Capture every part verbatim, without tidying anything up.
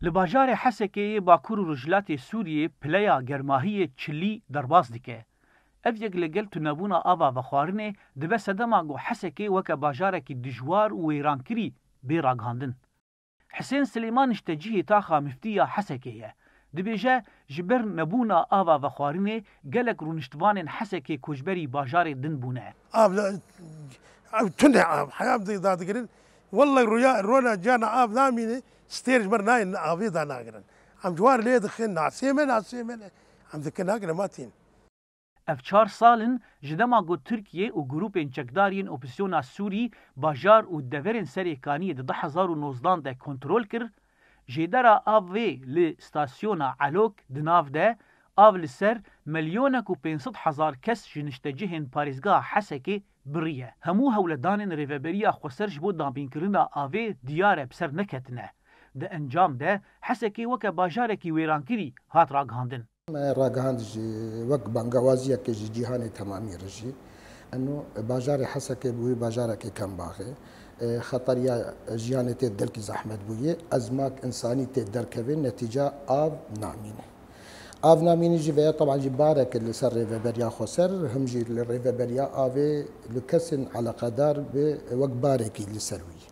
Li bajarê Hesekê yê Bakur û Rojhilatê Sûriyê pileya germahiyê çilî derbas dike. Ev yek li gel tunebûna ava vexwarinê dibe sedema ku Hesekê weke bajarekî dijwar û wêrankirî bê ragihandin. Hisên Silêman niştecihê taxa miftî ya Hesekê ye. Dibêje, ji ber nebûna ava vexwarinê gelek rûniştvanên Hesekê koçberî bajarê din bûne. Av li, ev tune av. Heya em dê dadigirin. Wellay rûya, rona cana av namîne, stêr ji ber nayên avê danagirin. Em ji wan lê dixin, nasê me, nasê me ne. Em dikin nagire ma tîn. Ev çar sal in ji dema ku Tirkiye û grûpên çekdar yên Opozîsyona Sûrî bajar û deverên Serê Kaniyê di du hezar û nozdan de kontrol kir, jêdera avê li stasyona Elok di nav de av li ser milyonek û pênc sed hezar kes ji niştecihên parêzgeha Hesekê biriye. Hemû hewledanên Rêveberiya Xweser ji bo dabînkirina avê diyar e bi ser neketine. Di encam de Hesekê weke bajarekî wêrankirî hat ragihandin. Me ragihand jî wek bangewaziyeke ji cîhanê temamî re jî. Eno bajarê Hesekê bi wî bajarekê kembaxê. E, xeteriya jiyanê tê gelkî zehmet bûye. Ezmak însanî tê derkevê, netîca av namîne. Av namîne jî veya teban jî bareke li ser Rêveberiya Xweser, him jî li Rêveberiya Avê li kesên eleqedar bi wek barekî li ser wî ye.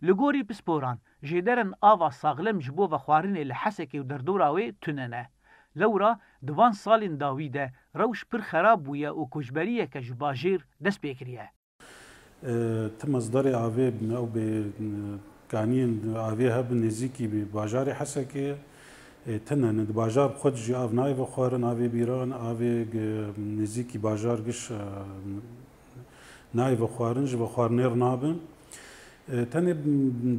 Li gorî pisporan, jêderên ava saxlem ji bo vexwarinê li Hesekê û derdora wê tune ne. Lewra di van salên dawî de rewş pir xerab bûye û koçberiyeke ji bajêr dest pê kiriye. E, ti mezderê avê ew bê, e, kaniyên avê hebin nêzîkî bi bajarê Hesekê, e, tune ne. Di bajar bi xwe de jî av nayê vexwarin, avê bîran, avê, e, nêzîkî bajar giş, e, nayê vexwarin, ji vexwarinê re nabin. E, tenê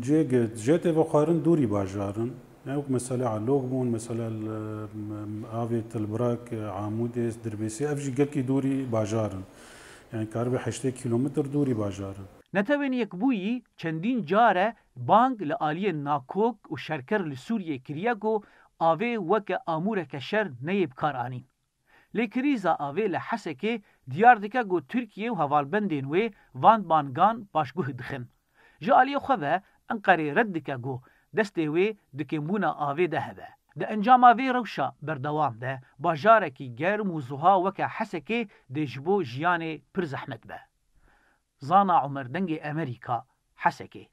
cê ge-, cê tê vexwarin dûrî bajar in. Yani wek mesela Elok bûn, mesela li, m-, m-, avê Tilbirak, e, Amûdê, Dirbêsê, ev jî gelkî dûrî bajar in. Yani karibe heştê kilometr dûrî bajar in. Netewên Yekbûyî çendîn car e bang li aliyên nakok û şerker li Sûriyê kiriye ku avê weke amûreke şer neyê bikaranîn. Lê krîza avê li Hesekê diyar dike ku Tirkiye û hevalbendên wê van bangan paşguh dixin. Ji aliyê xwe ve Enqerê red dike ku destê wê di kêmbûna avê de hebe. Di encama vê rewşa berdewam de bajarekî germ û zuha weke Hesekê dê ji bo jiyanê pir zehmet be. Zana Omer, Dengê Emerîka, Hesekê.